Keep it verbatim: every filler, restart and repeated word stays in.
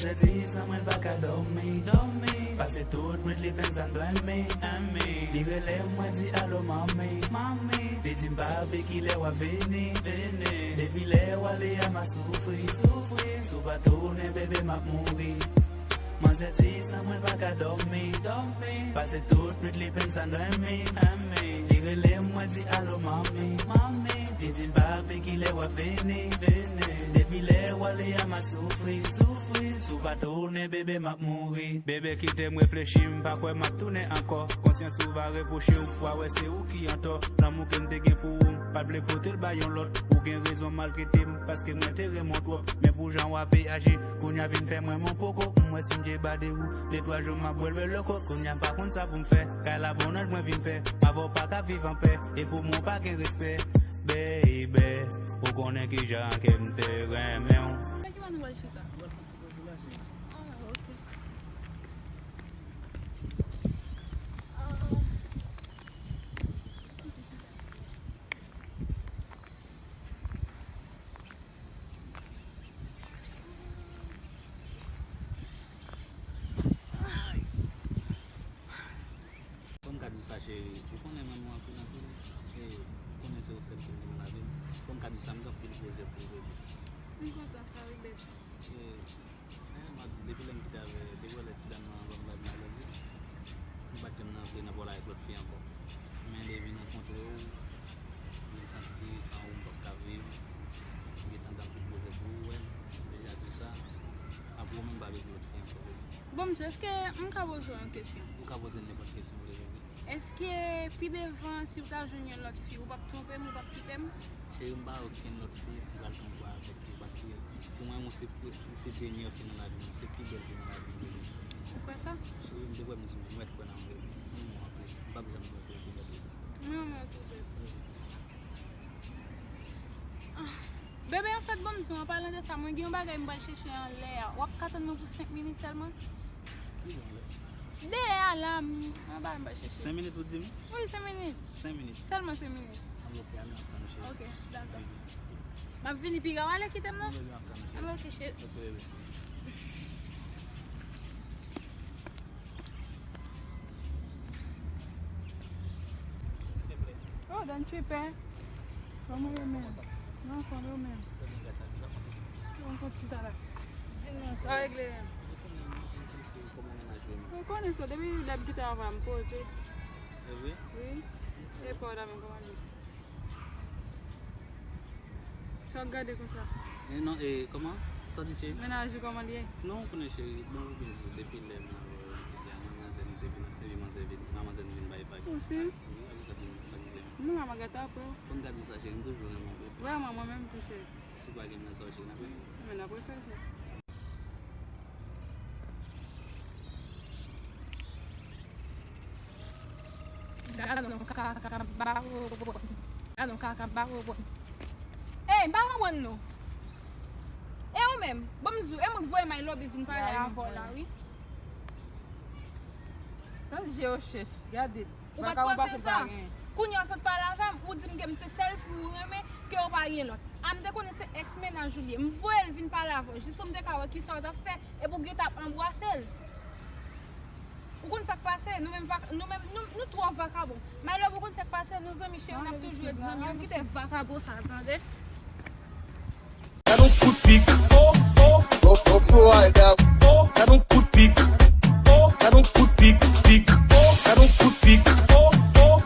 Di san mwen pa ka dòmi, dòmi. Pase tout nwit li penn sa dòmi, ami. Li rele mwen di alo manmi, manmi. Li di m papi kilè w ap vini, vini. Depi lè w ale a m a soufri, soufri. Si w pa tounen bebe m ap mouri. Manzè di san mwen pa ka dòmi, dòmi. Pase tout nwit li penn sa dòmi, ami. Li rele mwen di alo manmi, manmi. Li di m papi kilè w ap vini, vini. Depi lè w ale a m a soufri, soufri. Si w pa tounen bebe m ap mouri. Bebe kite m reflechi, m pa kwè m ap tounen ankò. Konsyans ou va repwoche w, w a wè se ou ki antò. Lanmou ke m te gen pou ou, m pa t vle pote l ba yon lòt. Ou gen rezon maltrete m, paske mwen te renmen w twòp. Men pou jan w ape aji, kounye a vin fè mwen mon poko. M wè si m djebade ou, de twa jou m ap bwè l loko. Kounye a m pa konn sa pou m fè. Kay la bon nanj mwen vin fè. M avè w pa ka viv anpè. E pou mwen w pa gen respè. Baby, ou konnen kijan ke m te renmen w. Nan ki bò nou pral chita? Nou pral fè yon ti poze la, cheri. Ah, ok. Ah. Kòm ka di sa, cheri, ou konnen m renmen w anpil, anpil. E, ou konnen se ou sèl ki m gen nan lavi m. Kòm ka di sa, m gen anpil pwojè pou m regle. M kontan sa, wi, bebe. E, men, m ap di w, depi lè m kite avè, depi lè ti dam nan ban m vag malèz, m pa t janm nan vle nan bò la avèk lòt fi ankò. Men depi m rankontre w, m vin santi san ou m p ap ka viv. M gentan gen anpil pwojè pou ou, wè, m deja di sa. Apre ou menm, m pa bezwen lòt fi ankò, bebe. Bon, mesye, èske m ka poze w yon kesyon? Ou ka poze m nenpòt kesyon ou vle, bebe. Èske pi devan, si w ta jwenn yon lòt fi, ou p ap twonpe m, ou p ap kite m? Cheri, m pa wè okenn lòt fi m pral twonpe avèk ou, paske pou mwen, ou se, ou se dènyè fi nan lavi m, ou se pi bèl fi nan lavi m, bebe. Ou kwè sa? Cheri, m te kwè m di w, m mèt kwè nan ou, bebe. M renmen w anpil. M p ap janm twonpe w pi bèl ke sa. M renmen w tou, bebe. Ah, bebe, anfèt, bon, m di w, an palan de sa, mwen gen yon bagay m pral chèche anlè a. W ap ka tann mwen pou senk minit sèlman? Ki jan lè? Dèyè a la, m, yon bagay m pral chèche. Senk minit ou di m? Wi, senk minit. Senk minit. Sèlman senk minit. Anben, ok, anben, m ap tann ou, cheri. Ok, dakò. M ap vini piga w ale kite m, non? Anben, m ap tann ou, cheri. Anben, ok, cheri. Ok, bebe. Oh, dan tripe. Kòman yo menm? Nan fon yo menm. Yon kont chita la. Di m non, sa regle menm. Ou konnen sa, depi lè m kite anvan m poze. E vre? Wi. E pa w la menm, kòman li? Sa w ap gade konsa? E non, e, kòman? Sa w di, cheri? Mennaj ou kòman li ye? Non, ou konnen, cheri, bon, ou byen di, depi lè m avè w, mwen manzè, nou te vin nan sèvi manzè vin, manzè nou vin bay vag. Ou si? Wi, avè sa, vin bay vag. Mwen la, m a gate apre w. Fò m ta di sa, cheri, m toujou renmen w, bebe. Vrèman, mwen menm tou, cheri. Si w pa gen nan sa w, cheri, n ap rete. Men n ap rete, cheri. Gad on kaka bawon. Gad on kaka bawon. Ey, m pa konprann nou. E ou menm, bon m di w, e mwen k voye My Love vin pale avè w la, wi. Gad je yo chèch, gade. Ou pa t panse sa? Kounye a w sot pale avè m, ou di m ke m se sèl fi ou renmen, ke w pa gen lòt. A m te konnen se èks mennaj ou li ye. M voye l vin pale avè w, jis pou m te ka wè kisa w t ap fè, epi w gentan ap anbrase l. Ou konn sa k pase? Nou menm vak-, nou menm, nou, nou twò vakabon. My Love, ou konn sa k pase? Nou zanmi cheri, n ap toujou ret zanmi. Ann kite vakabon sa, tande? Gad on kout pik, oh, oh. Oh, gad on kout pik, oh. Gad on kout pik, pik, oh. Gad on kout pik, oh, oh.